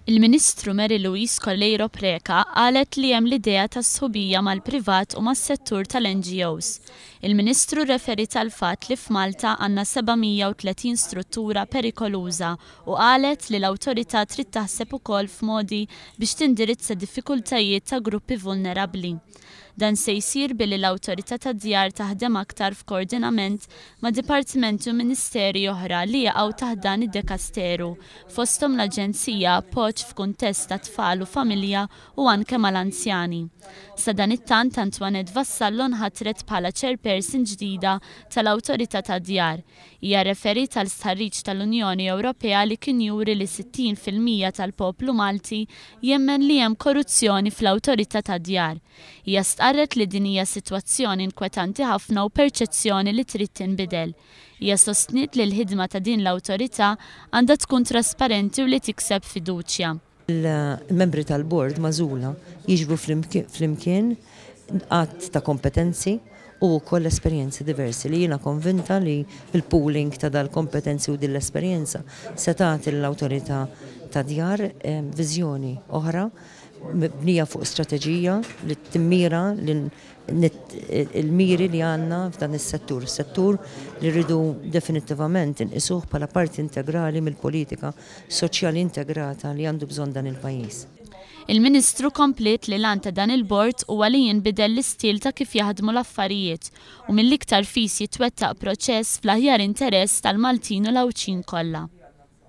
Il-Ministru Mary Louise Coleiro Preca qalet li hemm l-idea ta' sħubija mal-privat u mas-settur tal-NGOs. Il-Ministru rreferiet għall-fatt li f'Malta għandna 730 struttura perikoluża u qalet li l-Awtorità trid taħseb ukoll f'modi biex tindirizza diffikultajiet ta' gruppi vulnerabbli. Dan se jsir billi l-Awtorità tad-Djar taħdem aktar f'koordinament ma' dipartimenti u ministeri oħra li jaqgħu taħt dan id-dekasteru, fosthom l-Aġenzija Appoġġ f'kuntest ta' Tfal u Familja u anke mal-anzjani. Sadanittant Antoinette Vassallo nħatret bħala Chairperson ġdida tal-Awtorità tad-Djar. Hija rreferiet għal stħarriġ tal-Unjoni Ewropea li kien juri li 60% tal-poplu Malti jemmen li hemm korruzzjoni fl-Awtorità tad-Djar. Hija stqarret li din hija sitwazzjoni inkwetanti ħafna u perċezzjoni li trid tinbidel. Hija sostniet li l-ħidma ta' din l-awtorità għandha tkun trasparenti u li tikseb fiduċja. Il-membri tal-bord magħżula jiġbru flimkien għadd ta' kompetenzi u wkoll esperjenzi diversi li jiena konvinta li l-pooling ta' dal-kompetenzi u din l-esperjenza se tagħti lill-Awtorità tad-Djar viżjoni oħra mibnija fuq strateġija li timmira il-miri li għandna f'dan is-settur, settur li rridu definittivament inqisuh bħala parti integrali mill-politika soċjali integrata li għandu bżonn dan il-pajjiż. Il-Ministru kompliet li l-għan ta' dan il-bord huwa li jinbidel l-istil ta' kif jaħdmu l-affarijiet u mill-iktar fis jitwettaq proċess fl-aħjar interess tal-Maltin u l-Għawdxin kollha.